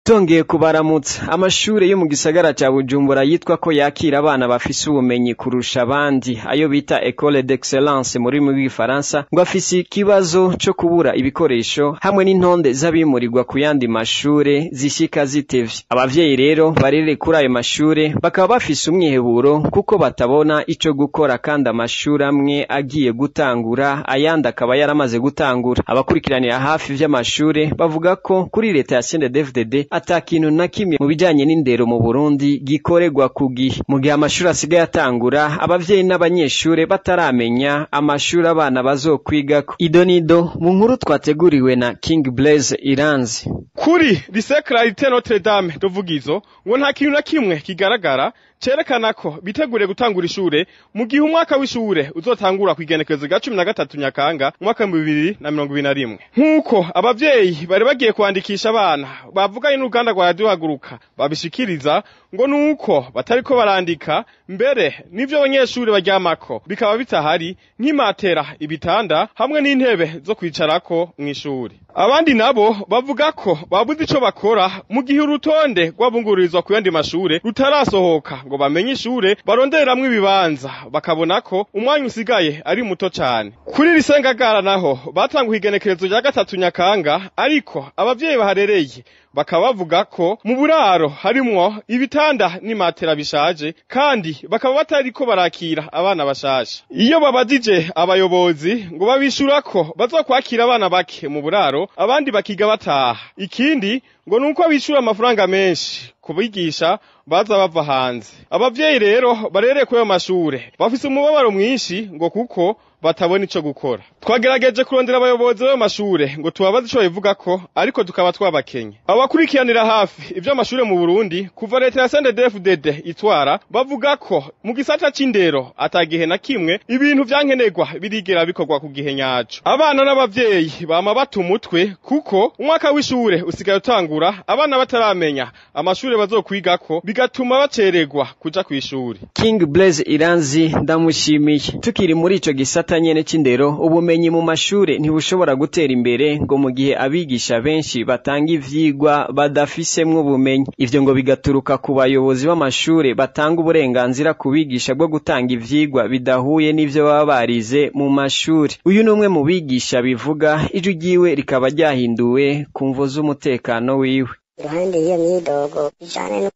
Tongeye kubaramutsa. Amashure yo mu gisagara ca Bujumbura yitwa ko yakira abana bafise ubumenyi kurusha abandi, ayo bita Ecole d'Excellence mu rurimi rw'igifaransa, ngo afise ikibazo co kubura ibikoresho hamwe n'intonde z'abimurirwa ku yandi mashure zishika zitevye. Abavyeyi rero barereye kuri ayo mashure bakaba bafise umwiheburo kuko batabona ico gukora, kandi amashure amwe agiye gutangura ayandi akaba yaramaze gutangura. Abakurikiranira hafi vy'amashure bavuga ko kuri leta ya CNDD-FDD ata kintu na kimwe mu bijanye n'indero mu Burundi gikorerwa ku gihe. Mu gihe amashuri asigaye atangura, abavyeyi n'abanyeshure bataramenya amashuri abana bazokwigako. Idonido mu nkuru twateguriwe na King Blaise Iranzi. Kuri Lycée Clarité Notre Dame de Vugizo ngo nta kintu na kimwe kigaragara cerekana ko biteguriye gutangura ishure, mu gihe umwaka w'ishure uzotangura kw'igenekerezo rya 13 Nyakanga umwaka 2021. Nk'uko abavyeyi bari bagiye kwandikisha abana bavuganye n'uruganda rwa Radio Haguruka babishikiriza, ngo nuko batariko barandika mbere n'ivyo abanyeshure baryamako bikaba bitahari, nk'imatera, ibitanda hamwe n'intebe zo kwicarako mw'ishuri. Abandi nabo bavuga ko babuze ico bakora mu gihe urutonde rw'abungururizwa ku yandi mashure rutarasohoka ngo bamenye ishure barondereramwo ibibanza, bakabona ko umwanya usigaye ari muto cane. Kuri Risengagara naho batanguye igenekerezo rya 3 Nyakanga, ariko abavyeyi baharereye bakaba bavuga ko mu buraro harimwo ibitanda n'imatera bishaje, kandi bakaba batariko barakira abana bashasha. Iyo babajije abayobozi ngo babishura ko bazokwakira abana bake mu buraro, abandi bakiga bataha. Ikindi ngo nuko bishura amafaranga menshi kubigisha baza bava hanze. Abavyeyi rero barereye kuri ayo mashure bafise umubabaro mwinshi ngo kuko batabona ico gukora. Twagerageje kurondera abayobozi b'ayo mashure ngo tubabaze ico babivuga ko, ariko tukaba twabakenye. Abakurikiranira hafi ivy'amashure mu Burundi kuva leta ya CNDD-FDD itwara bavuga ko mu gisata c'indero atagihe na kimwe ibintu vyankenerwa birigera bikorwa ku gihe nyaco. Abana n'abavyeyi bama bata umutwe kuko umwaka w'ishure usigaye utangura abana bataramenya amashure bazokwigako, bigatuma bacererwa kuja kw'ishure. King Blaise Iranzi ndamushimiye. Tukiri muri ico gisata nyene c'indero, ubumenyi mu mashure ntibushobora gutera imbere ngo mu gihe abigisha benshi batanga ivyigwa badafisemwo ubumenyi. Ivyo ngo bigaturuka ku bayobozi b'amashure batanga uburenganzira ku bigisha bwo gutanga ivyigwa bidahuye n'ivyo baba barize mu mashure. Uyu ni umwe mu bigisha bivuga, ijwi ryiwe rikaba ryahinduwe ku mvo z'umutekano wiwe. Iruhande y'iyo myidogo ijane no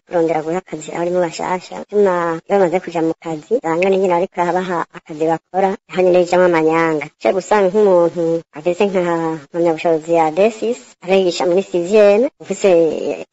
kurondera guha akazi abarimu bashasha, bituma iyo bamaze kuja mu kazi usanga n'ingene bariko barabaha akazi bakora niho nyene bijamwo amanyanga. Ushobora gusanga nk'umuntu afise nka mpamyabushobozi ya D6 arigisha muri sixième, ufise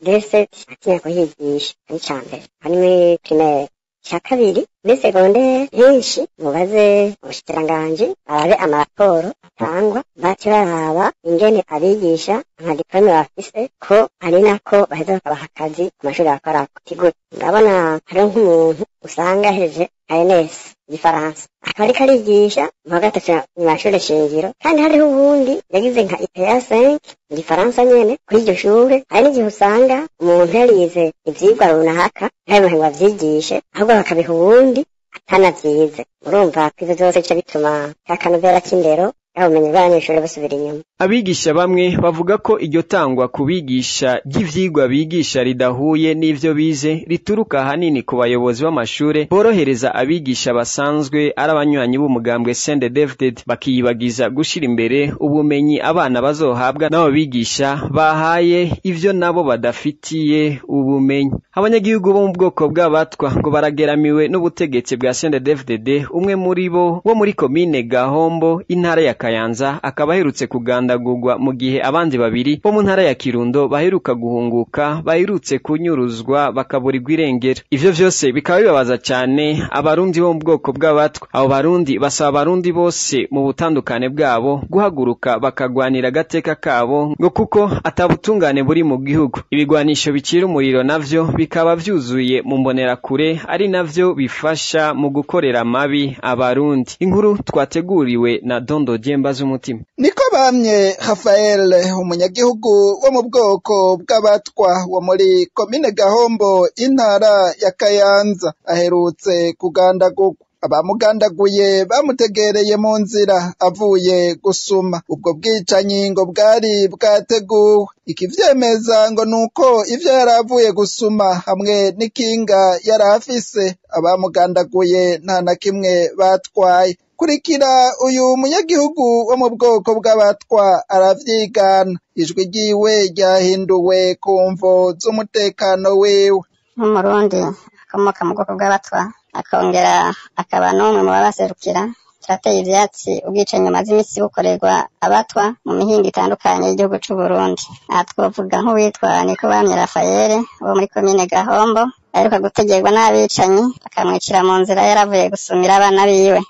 D7 atinya kuhigisha. Ni ica mbere aha ni muri primaire. Ica kabiri muri segondere, henshi mubaze ubushikiranganji barabe amaraporo atangwa, bace baraba ingene abigisha nka diplome bafise, ko ari nako baheza bakabaha akazi ku mashuri bakorako. Gute? Ndabona hariho nk'umuntu usanga yahejeje ANS igifaransa akaba ariko arigisha mu wa gatatu mu mashure shingiro, kandi hariho uwundi yagize nka IPA 5 mu gifaransa nyene kuri iryo shure. Hari n'igihe usanga umuntu yarize ivyigwa runaka ntabimuhe ngo avyigishe, ahubwo bakabiha uwundi atanavyize. Urumva ko ivyo vyose bica bituma ka kanovera c'indero ubumenyi bw'abanyeshure busubira inyuma. Abigisha bamwe bavuga ko iryo tangwa ku bigisha ry'ivyigwa bigisha ridahuye n'ivyo bize rituruka ahanini ku bayobozi b'amashure borohereza abigisha basanzwe ari abanywanyi b'umugambwe CNDD-FDD, bakiyibagiza gushira imbere ubumenyi abana bazohabwa n'abo bigisha bahaye ivyo nabo badafitiye ubumenyi. Abanyagihugu bo mu bwoko bw'abatwa ngo barageramiwe n'ubutegetsi bwa CNDD-FDD. Umwe muri bo wo muri komine Gahombo, intara ya Kayanza, akaba aherutse kugandagurwa, mu gihe abandi babiri bo mu ntara ya Kirundo baheruka guhunguka baherutse kunyuruzwa bakaburirwa irengero. Ivyo vyose bikaba bibabaza cane abarundi bo mu bwoko bw'abatwa. Abo barundi basaba abarundi bose mu butandukane bwabo guhaguruka bakagwanira agateka kabo, ngo kuko atabutungane buri mu gihugu. Ibigwanisho bicira umuriro navyo bikaba vyuzuye mu mbonerakure, ari navyo bifasha mu gukorera amabi abarundi. Inkuru twateguriwe na Dondo Jemba z'umutima. Niko bamye Rafael, umunyagihugu wo mu bwoko bw'abatwa wo muri komine Gahombo, intara ya Kayanza, aherutse kugandagurwa. Abamugandaguye bamutegereye mu nzira avuye gusuma. Ubwo bwicanyi ngo bwari bwateguwe. Ikivyemeza ngo nuko ivyo yari avuye gusuma hamwe n'ikinga yari afise, abamugandaguye nta na kimwe batwaye. Kurikira uyu munyagihugu wo mu bwoko bw'abatwa aravyigana. Ijwi ryiwe ryahinduwe ku mvo z'umutekano wiwe. Nk'umurundi akomoka mu bwoko bw'abatwa, akongera akaba n'umwe mu babaserukira, turateye ivyatsi ubwicanyi bumaze imisi bukorerwa abatwa mu mihingo itandukanye y'igihugu c'Uburundi. Aha twovuga nk'uwitwa Nikobamye Rafayele wo muri komine Gahombo, aheruka gutegerwa n'abicanyi bakamwicira mu nzira yaravuye gusumira abana biwe.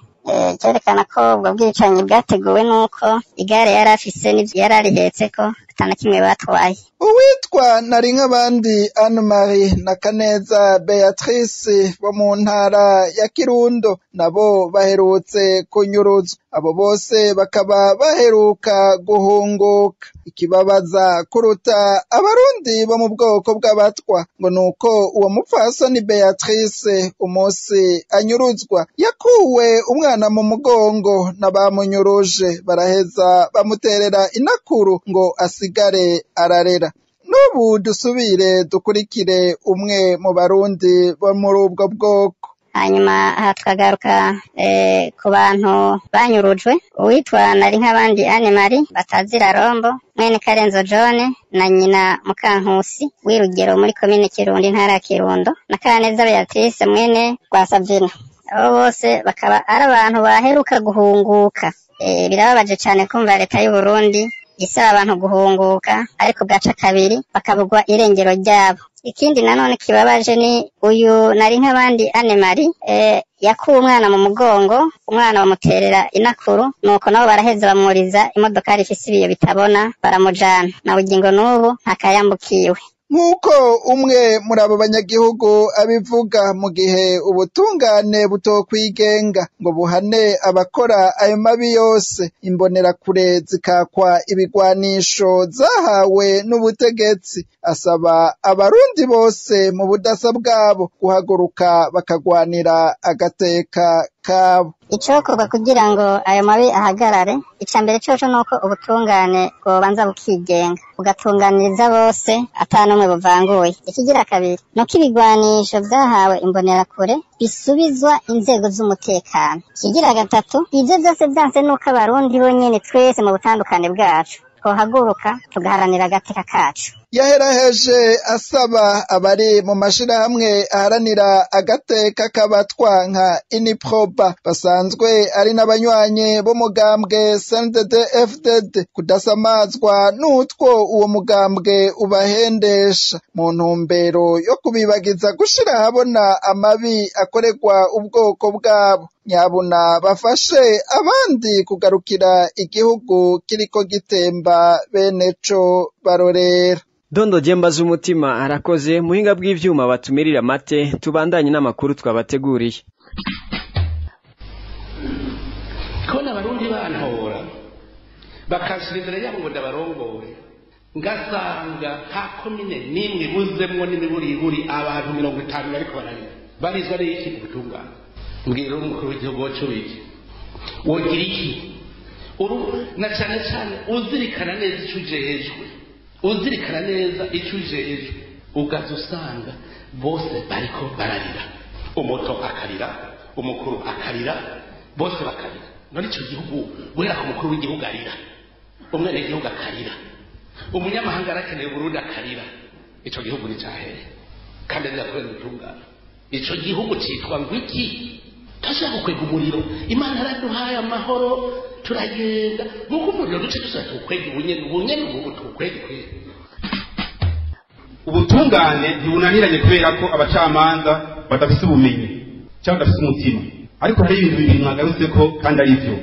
Cerekana ko ubwo bwicanyi bwateguwe nuko igare yari afise n'ivyo yari arihetseko ata na kimwe batwaye. Uwitwa Narinkabandi Anne Marie na Kaneza Beatrice bo mu ntara ya Kirundo nabo baherutse kunyuruzwa. Abo bose bakaba baheruka guhunguka. Ikibabaza kuruta abarundi bo mu bwoko bw'abatwa ngo nuko uwo mupfasoni Beatrice umunsi anyuruzwa yakuwe umwana mu mugongo n'abamunyuruje baraheza bamuterera inakuru ngo asigare ararera. N'ubu dusubire dukurikire umwe mu barundi bo muri ubwo bwoko. Hanyuma aha tukagaruka ku bantu banyurujwe, uwitwa Narinkabandi Anne Marie batazira Rombo, mwene Karenzo John na nyina Mukankusi w'Irugero muri komine Kirundo, intara ya Kirundo, na Kaneza Beatrice mwene Rwasavina. Abo bose bakaba ari abantu baheruka guhunguka. Birababaje cane kumva leta y'u Burundi isaba abantu guhunguka, ariko bwaca kabiri bakabugwa irengero ryabo. Ikindi nanone kibabaje ni uyu Narinkabandi Anne Marie yakuwe umwana mu mugongo, umwana bamuterera inakuru, nuko nabo baraheza bamuriza imodokari ifise ibiyo bitabona baramujana, na bugingo n'ubu ntakayambukiwe. Nk'uko umwe muri abo banyagihugu abivuga, mu gihe ubutungane butokwigenga ngo buhane abakora ayo mabi yose, imbonerakure zikakwa ibigwanisho zahawe n'ubutegetsi. Asaba abarundi bose mu budasa bwabo guhaguruka bakagwanira agateka kabo. Icokorwa kugira ngo ayo mabi ahagarare, ica mbere coco nuko ubutungane bwobanza bukigenga, bugatunganiriza bose ata n'umwe buvanguye. Ikigira kabiri nuko ibigwanisho vyahawe imbonerakure bisubizwa inzego z'umutekano. Ikigira gatatu, ivyo vyose vyanse nuko abarundi bonyene twese mu butandukane bwacu twohaguruka tugaharanira agateka kacu. Yaheraheje asaba abari mu mashirahamwe aharanira agateka k'abatwa nka Iniproba basanzwe ari n'abanywanyi b'umugambwe CNDD-FDD kudasamazwa n'utwo uwo mugambwe ubahendesha, mu ntumbero yo kubibagiza gushira ahabona amabi akorerwa ubwoko bwabo. Nyabuna bafashe abandi kugarukira igihugu kiriko gitemba beneco barorera. Dondo jemba z'umutima arakoze. Muhinga bw'ivyuma batumirira mate, tubandanye n'amakuru twabateguriye. Kubona abarundi bantora bakashira imbere yabo ngo ndabarongore, ngasanga nta komine n'imwe ibuzemwo n'imiburiburi abantu 50 bariko bararira, barizwa n'iki? Ubutungane. Mbwira umukuru w'igihugu wacu wiki wogira iki? Na cane cane uzirikana neza ico ujejwe, uzirikana neza ico ujejwe, ugaza usanga bose bariko bararira, umuto akarira, umukuru akarira, bose bakarira. None ico gihugu guhera ku mukuru w'igihugu arira, umwenegihugu akarira, umunyamahanga arakeneye Burundi akarira, ico gihugu ni cahere kandi arira kubera ubutungane. Ico gihugu citwa ngo iki? Turashaka gukwega umuriro. Imana yaraduhaye amahoro, turagenda muko umuriro duce dusa tukwega ubunyene ubu tukwega. Ubutungane ntibunaniranye kubera ko abacamanza badafise ubumenyi cyangwa badafise umutima, ariko hari ibintu bibiri mwagarutse ko kandi ari byo.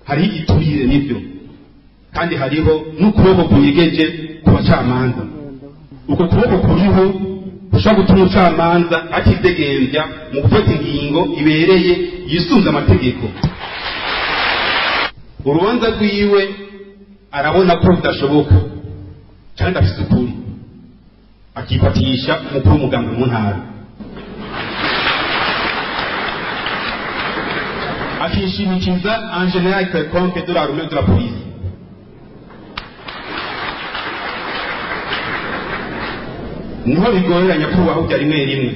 Hariho igiturire nibyo, kandi hariho n'ukuboko kunyegeje ku bacamanza. Uko kuboko kuriho gushobora gutuma umucamanza atidegembya mu gufata ingingo ibereye yisunze amategeko. Urubanza rwiwe arabona ko rudashoboka kandi afise ukuri, akifatisha umukuru w'umuganga mu ntara. Akishimikiza un général quelconque de l'armée de la police. Niho bigorera nyakubahwa ujya rimwe rimwe.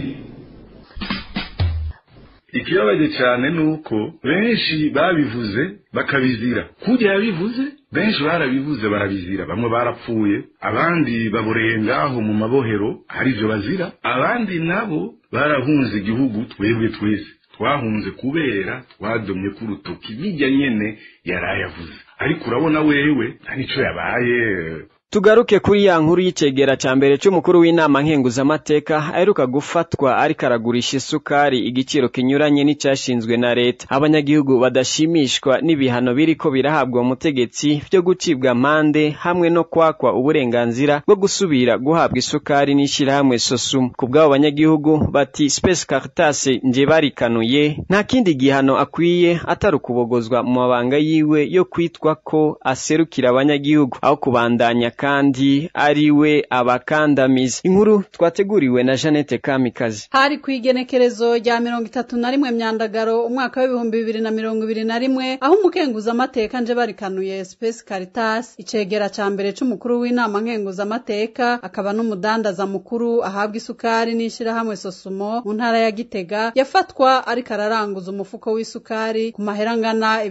Ikibabaje cyane nuko benshi babivuze bakabizira, kurya yabivuze benshi barabivuze barabizira, bamwe barapfuye, abandi baboreye ngaho mu mabohero harivyo bazira, abandi nabo barahunze igihugu. Twebwe twese twahunze kubera twadomye ku rutoki bijya nyene yarayavuze, ariko urabona wewe nta nico yabaye. Tugaruke kuri ya nkuru y'icegera ca mbere c'umukuru w'inama nkenguzamateka aheruka gufatwa ariko aragurisha isukari igiciro kinyuranye n'icashinzwe na leta. Abanyagihugu badashimishwa n'ibihano biriko birahabwa umutegetsi vyo gucibwa amande hamwe no kwakwa uburenganzira bwo gusubira guhabwa isukari n'ishirahamwe Sosumo. Ku bw'abo banyagihugu bati Space Caritas nje barikanuye nta kindi gihano akwiye atari ukubogozwa mu mabanga yiwe yo kwitwa ko aserukira abanyagihugu, aho kubandanya kandi ariwe abakandamiza. Inkuru twateguriwe na Jeannette Kamikazi. Hari kwigenekerezo rya 31 Myandagaro umwaka w'ibihumbi 2021, aho umukenguza amateka nje barikanuye Space Caritas, icegera ca mbere c'umukuru w'inama nkenguza amateka akaba n'umudandaza mukuru ahabwa isukari n'ishirahamwe Sosumo mu ntara ya Gitega, yafatwa ariko araranguza umufuko w'isukari ku mahera angana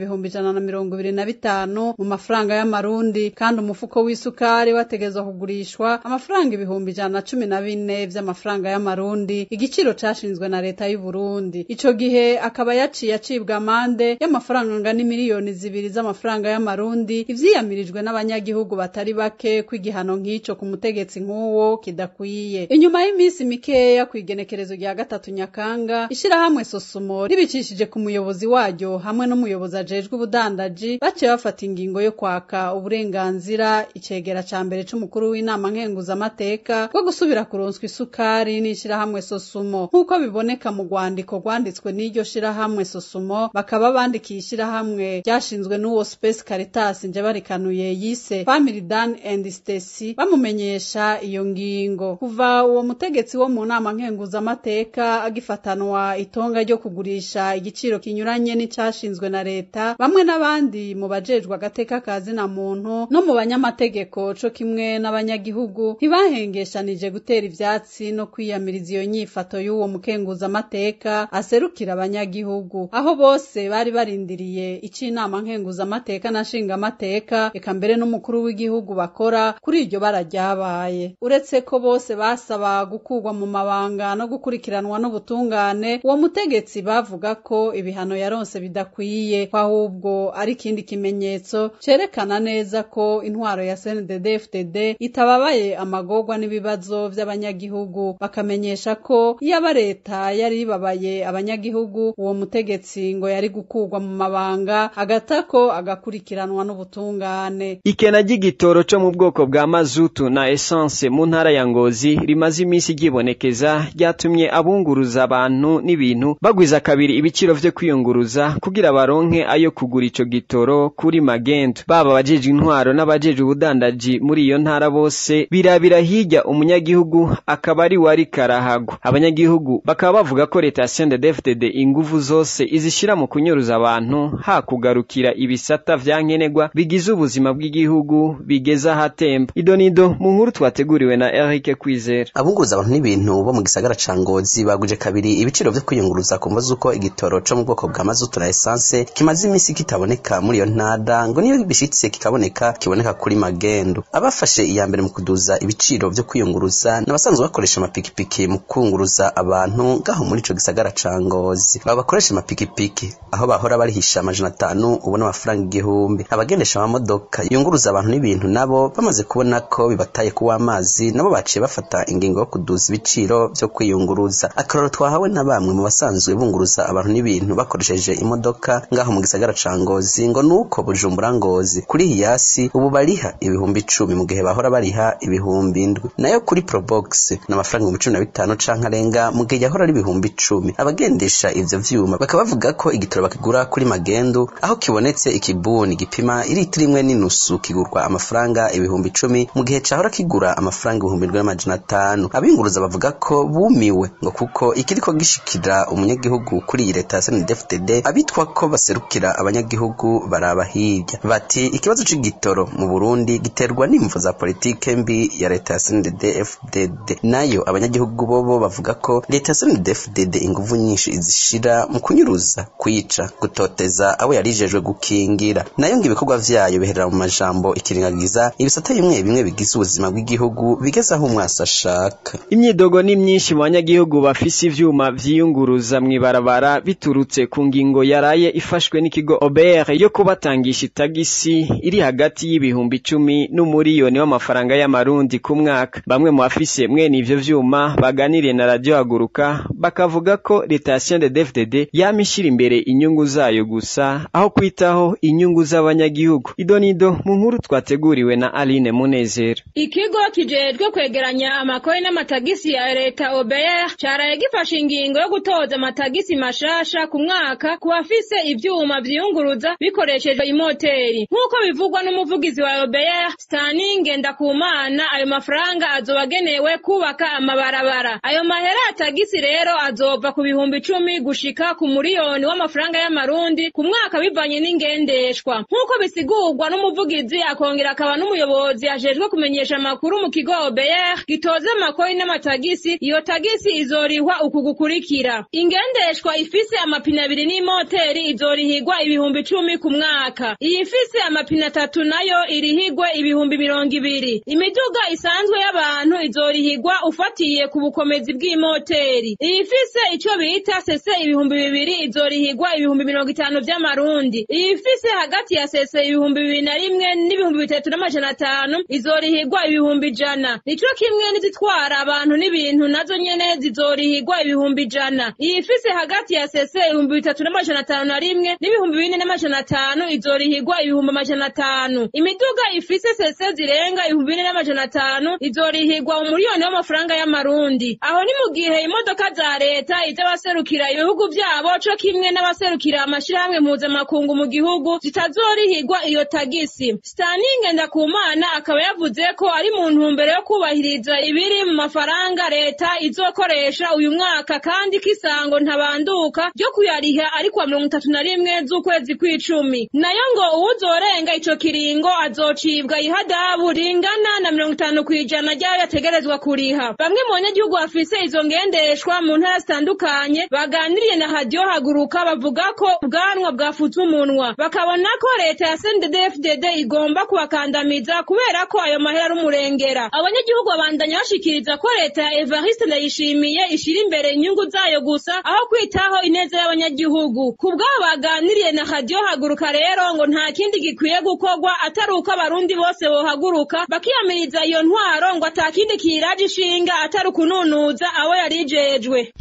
125 mu mafaranga y'amarundi, kandi umufuko w'isukari wategezwa kugurishwa amafaranga 114 vy'amafaranga y'amarundi, igiciro cashinzwe na leta y'u Burundi. Ico gihe akaba yaciye acibwa amande y'amafaranga angana miliyoni 2 z'amafaranga y'amarundi, ivyiyamirijwe n'abanyagihugu batari bake ko igihano nk'ico ku mutegetsi nk'uwo kidakwiye. Inyuma y'iminsi mikeya kwigenekerezo rya 3 Nyakanga, ishirahamwe Sosumo ribicishije ku muyobozi waryo hamwe n'umuyobozi ajejwe ubudandaji baciye bafata ingingo yo kwaka uburenganzira icegera ca mbere c'umukuru w'inama nkenguza amateka bwo gusubira kuronswa isukari n'ishirahamwe Sosumo, nk'uko biboneka mu rwandiko rwanditswe n'iryo shirahamwe Sosumo. Bakaba bandikiye ishirahamwe ryashinzwe n'uwo Space Caritas nje barikanuye yise Family Dan and Stacy, bamumenyesha iyo ngingo. Kuva uwo mutegetsi wo mu nama nkenguza amateka agifatanwa itonga ryo kugurisha igiciro kinyuranye n'icashinzwe na leta, bamwe n'abandi mu bajejwe agateka kazi na muntu no mu banyamategeko co kimwe n'abanyagihugu ntibahengeshanije gutera ivyatsi no kwiyamiriza iyo nyifato y'uwo mukenguza amateka aserukira abanyagihugu, aho bose bari barindiriye ico inama nkenguza amateka na nshinga amateka eka mbere n'umukuru w'igihugu bakora kuri iryo bararyabaye. Uretse ko bose basaba gukurwa mu mabanga no gukurikiranwa n'ubutungane, uwo mutegetsi bavuga ko ibihano yaronse bidakwiye, ko ahubwo ari ikindi kimenyetso cerekana neza ko intwaro ya CNDD-FDD itababaye amagorwa n'ibibazo vy'abanyagihugu. Bakamenyesha ko iyaba leta yari ibabaye abanyagihugu, uwo mutegetsi ngo yari gukurwa mu mabanga agatako agakurikiranwa n'ubutungane. Ikena ry'igitoro co mu bwoko bwa mazutu na essence mu ntara ya Ngozi rimaze iminsi ryibonekeza ryatumye abunguruza abantu n'ibintu bagwiza kabiri ibiciro vyo kwiyunguruza kugira baronke ayo kugura ico gitoro kuri magendo. Baba abajejwe intwaro n'abajejwe ubudandaji muri iyo ntara bose birabira hirya umunyagihugu akaba ari wari karahagwa. Abanyagihugu bakaba bavuga ko leta ya CNDD-FDD inguvu zose izishira mu kunyuruza abantu hakugarukira ibisata vyankenerwa bigize ubuzima bw'igihugu bigeza hatemba. Idonido mu nkuru twateguriwe na Eric Kwizera. Abunguruza abantu n'ibintu bo mu gisagara ca Ngozi baguje kabiri ibiciro vyo kwiyunguruza ku mvo z'uko igitoro co mu bwoko bwa mazutu na essence kimaze iminsi kitaboneka muri iyo ntara, ngo niyo bishitse kikaboneka kiboneka kuri magendo. Abafashe iya mbere mu kuduza ibiciro vyo kwiyunguruza n'abasanzwe bakoresha amapikipiki mu kunguruza abantu ngaho muri ico gisagara ca Ngozi. Abo bakoresha amapikipiki aho bahora barihisha 500 ubona amafaranga 1000. Abagendesha amamodoka yunguruza abantu n'ibintu nabo bamaze kubona ko bibataye kuwa amazi, nabo baciye bafata ingingo yo kuduza ibiciro vyo kwiyunguruza. Akaroro twahawe na bamwe mu basanzwe bunguruza abantu n'ibintu bakoresheje imodoka ngaho mu gisagara ca Ngozi ngo nuko Bujumbura Ngozi kuri Hiyasi ubu bariha 10,000 10,000 mu gihe bahora bariha 7,000. Nayo kuri Probox n'amafaranga 15,000 canke arenga mu gihe yahora ari 10,000. Abagendesha ivyo vyuma bakaba bavuga ko igitoro bakigura kuri magendu, aho kibonetse ikibuni gipima iritiro 1.5 kigurwa amafaranga 10,000 mu gihe cahora kigura amafaranga 7,500. Abiyunguruza bavuga ko bumiwe ngo kuko ikiriko gishikira umunyagihugu kuri iyi leta ya CNDD-FDD, abitwa ko baserukira abanyagihugu baraba hirya. Bati ikibazo c'igitoro mu Burundi giterwa n'imvo za politike mbi ya leta ya CNDD-FDD. Nayo abanyagihugu bobo bavuga ko leta ya CNDD-FDD inguvu nyinshi izishira mu kunyuruza, kwica, gutoteza abo yarijejwe gukingira. Nayo ngo ibikorwa vyayo biherera mu majambo, ikiringagiza ibisata bimwe bimwe bigize ubuzima bw'igihugu bigeze aho umwasi ashaka. Imyidogo ni myinshi mu banyagihugu bafise ivyuma vyiyunguruza mw'ibarabara biturutse ku ngingo yaraye ifashwe n'ikigo OBR yo kubatangisha itagisi iri hagati y'10,000 n'umuriyoni w'amafaranga y'amarundi ku mwaka. Bamwe mu bafise mwene ivyo vyuma baganiriye na Radio Haguruka bakavuga ko leta ya CNDD-FDD yama ishira imbere inyungu zayo gusa aho kwitaho inyungu z'abanyagihugu. Idonido mu nkuru twateguriwe na Aline Munezero. Ikigo kijejwe kwegeranya amakori n'amatagisi ya leta OBR caraye gifashe ingingo yo gutoza amatagisi mashasha ku mwaka ku bafise ivyuma vyiyunguruza bikoreshejwe imoteri. Nk'uko bivugwa n'umuvugizi wa OBR Stani Ngendakumana, ayo mafaranga azoba agenewe kubaka amabarabara. Ayo mahera ya tagisi rero azova ku 10,000 gushika ku 1,000,000 w'amafaranga y'amarundi ku mwaka bivanye n'ingendeshwa. Nk'uko bisigurwa n'umuvugizi akongera akaba n'umuyobozi ajejwe kumenyesha amakuru mu kigo OBR gitoza amakori n'amatagisi, iyo tagisi izorihwa uku gukurikira: ingendeshwa ifise amapine 2 n'imoteri izorihigwa 10,000 ku mwaka, iyi ifise amapine 3 nayo irihigwe 20,000. Imiduga isanzwe y'abantu izorihigwa ufatiye ku bukomezi bw'imoteri, iyi ifise ico bita sese 2,000 izorihigwa 50,000 vy'amarundi, iyi ifise hagati ya sese 2,001 n'ibihumbi 3,500 izorihigwa 100,000. Nico kimwe n'izitwara abantu n'ibintu nazo nyene zizorihigwa 100,000. Iyi ifise hagati ya sese 3,501 n'ibihumbi 4,500 izorihigwa 500,000. Imiduga ifise sese zirenga 4,500 izorihigwa 1,000,000 w'amafaranga y'amarundi. Aho ni mu gihe imodoka za leta iz'abaserukira ibihugu vyabo co kimwe n'abaserukira amashirahamwe mpuzamakungu mu gihugu zitazorihigwa iyo tagisi. Stani Ngendakumana akaba yavuze ko ari mu ntumbero yo kubahiriza ibiri mu mafaranga leta izokoresha uyu mwaka, kandi kisango ntabanduka ryo kuyariha ari kuwa 31 z'ukwezi kw'icumi. Nayo ngo uwuzorenga ico kiringo azocibwa ihadabu ringana na 50% ryayo yategerezwa kuriha. Bamwe mu banyagihugu bafise izo ngendeshwa mu ntara zitandukanye baganiriye na Radio Haguruka bavuga ko ubwanwa bwafutse umunwa, bakabona ko leta ya CNDD-FDD igomba kubakandamiza kubera ko ayo mahera ari umurengera. Abanyagihugu babandanya bashikiriza ko leta ya Evariste Ndayishimiye ishira imbere inyungu zayo gusa aho kwitaho ineza y'abanyagihugu. Kubwabo baganiriye na Radio Haguruka rero ngo nta kindi gikwiye gukorwa atari uko abarundi bose bohaguruka bakiyamiriza iyo ntwaro, ngo atakindi kiraje ishinga atari ukununuza abo yarijejwe.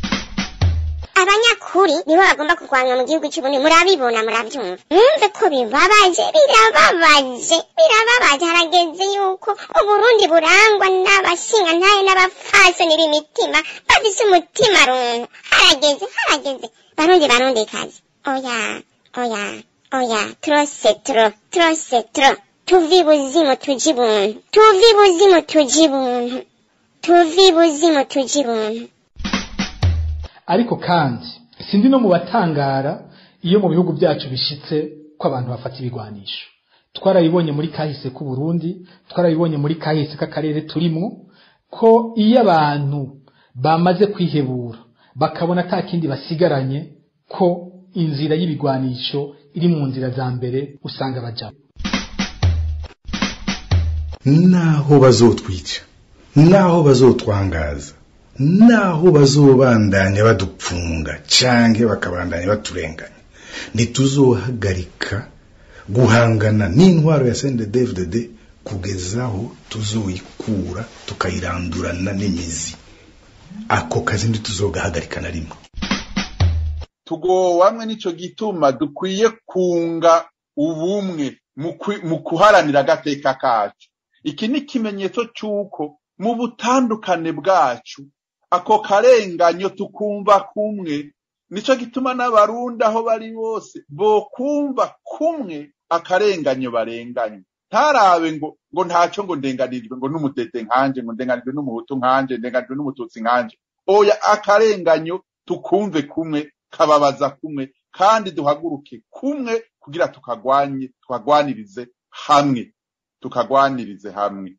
Abanyakuri nibo bagomba kurwanywa mu gihugu cy'Uburundi. Murabibona, murabyumva, mwumve ko bibabaje, birababaje, birababaje. Harageze yuko Uburundi burangwa n'abashingantahe n'abapfasoni b'imitima bafise umutima runtu. Harageze, harageze, Barundi, Barundikazi, oya, oya, oya, trop c'est trop, trop c'est trop. Tuve ibuzimu tuje ibuntu, tuve ibuzimu tuje ibuntu, tuve ibuzimu tuje ibuntu. Ariko kandi sindi no mu batangara iyo mu bihugu byacu bishitse ko abantu bafata ibigwanisho. Twarabibonye muri kahise k'u Burundi, twarabibonye muri kahise k'akarere turimo, ko iyo abantu bamaze kwihebura bakabona ata kindi basigaranye, ko inzira y'ibigwanisho iri mu nzira za mbere usanga bajamo. Naho bazotwica, naho bazotwangaza, naho bazobandanya badupfunga canke bakabandanya baturenganya, ntituzohagarika guhangana n'intwaro ya CNDD-FDD kugezaho tuzoyikura tukayirandurana n'imizi. Ako kazi ntituzogahagarika na rimwe. Tugowamwe nico gituma dukwiye kunga ubumwe mu kuharanira agateka kacu. Iki ni ikimenyetso cy'uko mu butandukane bwacu ako karenganyo tukumva kumwe. Nico gituma n'Abarundi aho bari bose bokumva kumwe akarenganyo barenganywe. Ntarabe ngo ntacyo, ngo ndenganijwe ngo n'umudede nkanje, ngo ndenganijwe n'umuhutu nkanje, ndenganijwe n'umututsi nkanje. Oya, akarenganyo tukumve kumwe, kababaza kumwe, kandi duhaguruke kumwe kugira tukagwanye, tukagwanirize hamwe, tukagwanirize hamwe.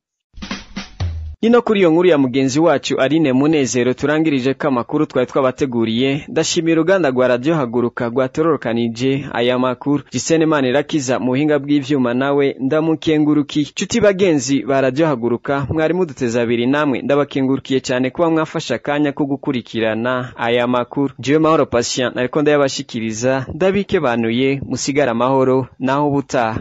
Nino kuri iyo nkuru ya mugenzi wacu Aline Munezero turangirije ko amakuru twari twabateguriye. Ndashimira uruganda rwa Radio Haguruka rwatororokanije aya makuru. Gisene Manirakiza mu buhinga bw'ivyuma nawe ndamukengurukiye. Nshuti bagenzi ba Radio Haguruka, mwari muduteze abiri, namwe ndabakengurukiye cyane kuba mwafashe akanya ko gukurikirana aya makuru. Jewe Mahoro Patient nariko ndayabashikiriza, ndabike banuye, musigara amahoro naho ubutaha.